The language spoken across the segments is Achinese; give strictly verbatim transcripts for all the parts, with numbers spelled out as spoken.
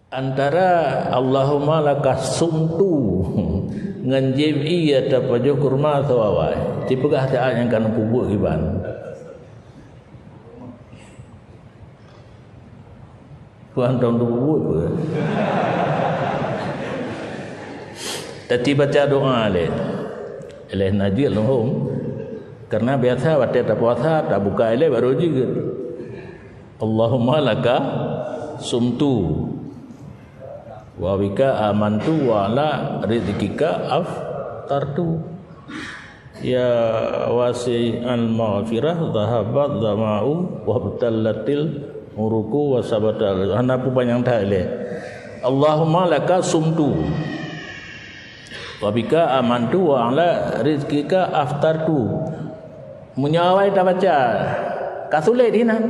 Antara Allahumma laka sumtu ngon jim iya tapajoh kurma soe awai. Tipeugah saat nyang ka neupeubuet kiban. Tuhan tahu untuk buat apa? Tadi baca doa leh. Leh najil lom. Karena biasa watèe tapuasa, tabuka ilèe baru jeuet. Allahumma laka sumtu. Wa bika amantu wa ala rizqika aftartu. Ya wasi'al maghfirah, dhahabat dhama'u, wabtallatil uruqu, wa sabatal. Hana peue panyang that lé. Allahumma laka sumtu. Wa bika amantu wa ala rizqika aftartu. Meunyoe awai tabaca, ka sulet hinan.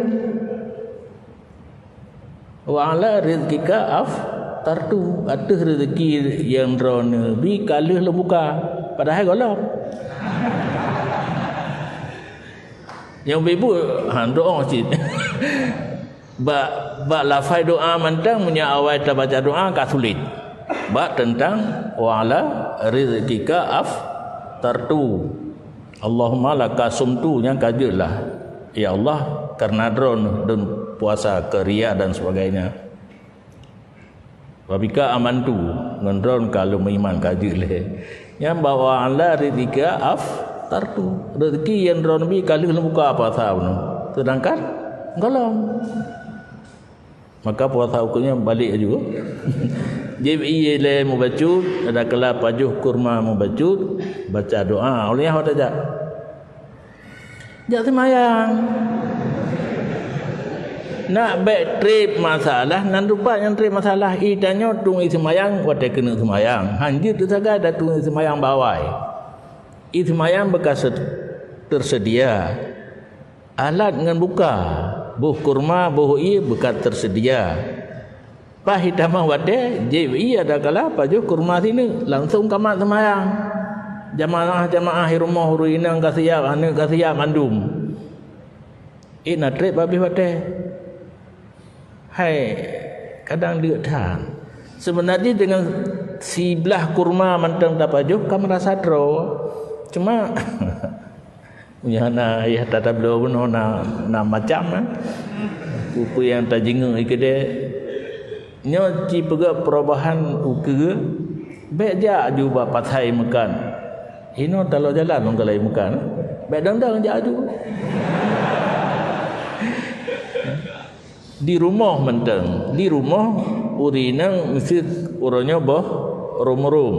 Wa ala rizqika aftartu, ateueh rezeki nyang Droeneuh bi ka lheueh lôn buka. Padahai gohlom. Nyang beuibu, ha, doa cit. Bak, bak lafai doa mantong, meunyoe awai tabaca doa ka sulet. Bak teuntang wa ala rizqika aftartu. Allahumma laka sumtu, nyang ka jeuet lah. Ya Allah, karena Droeneuh lôn puasa keu ria dan sebagainya. Wa bika amantu, ngon Droeneuh ka lôn meuiman, ka jeuet lé. Nyan bak wa ala rizqika aftartu. Rezeki nyang Droeneuh bi ka lheueh lôn buka puasa bunoe. Sedangkan gohlom. Maka puasa ukeue nyan balek laju. Jim ié lé mubacut, ada kala pajoh kurma mubacut, baca doa. Ulèh nyan ho tajak. Jak seumayang. Nak bèk trép masalah, nan rupa nyang trép masalah, i tanyoe tueng i seumayang watèe keuneuk seumayang. Hanjeuet teusagai dak tueng i seumayang bak awai. I seumayang beuka se-, teuseudia. Alat ngon buka, boh kurma, boh ié beuka teuseudia. Paih itamah watèe, jép ié ada kala pajoh kurma sineuk, langsong kamat seumayang. Jamaah-jamaah i rumoh ureueng inong ka siap, aneuk ka siap mandum. Eh, na trép abéh watèe. Hai, kadang deuk that. Seubeuna jih deungon siblah kurma mantong tapajoh ka meurasa droe. Cuma, meunyoe na yah tatabloe bunoe na, na macam, eh. Peue-peue nyang tajingeuk i keudè. Nyoe ci peugah perubahan ukeue, bèk jak aju bak pasai meukat. Inoe taloe jalan lôn galai meukat. Bèk dang-dang jak aju. Di rumoh mantong, di rumoh ureueng inong miseue uroe nyoe boh rom-rom,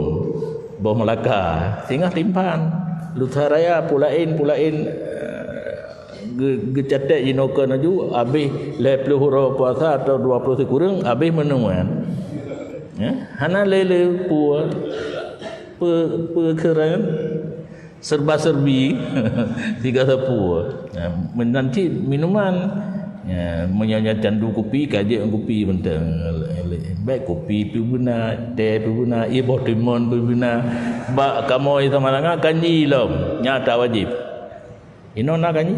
boh meulaka, singoh timphan. Lusa raya peue laén, peue laén, eh, geu-, geucatet jinoe keu laju, abéh lhèe ploh uroe puasa atau dua ploh sikureueng, abéh meunoe nyan. Ya, hana lé-lé peue, peue, peue keuran. Serba-serbi, siga sapeue. Ya, meunan cit minuman. Ya, meunyoe nyan candu kupi, ka jeuet kupi mantong. Bèk kupi pih beuna, teh pih beuna, ié boh timon pih beuna. Bak kamoe Samalanga kanji lom, nyata wajéb. Inoe na kanji?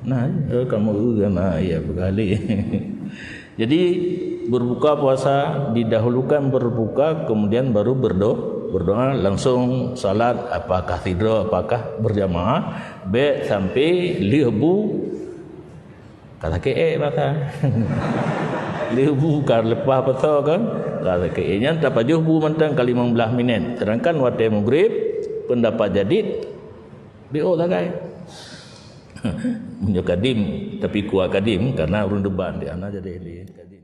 Nah, eh, kamu, eh, nah, ya, berkali. Jadi, berbuka puasa, didahulukan berbuka, kemudian baru berdo-, berdoa, langsung salat, apakah sidroe, apakah berjamaah, bèk sampai lheueh bu, ka sakét ék mata. Lheueh bu ka leupah pasoe kan, ka sakét ék. Nyan tapajoh bu mantong ka limong blah minét. Sedangkan watèe maghrib, pendapat jadid, di ôk sagai. Meunyoe kadim, tapi kuat kadim, karena ureueng debat di ana jadi ahli kadim.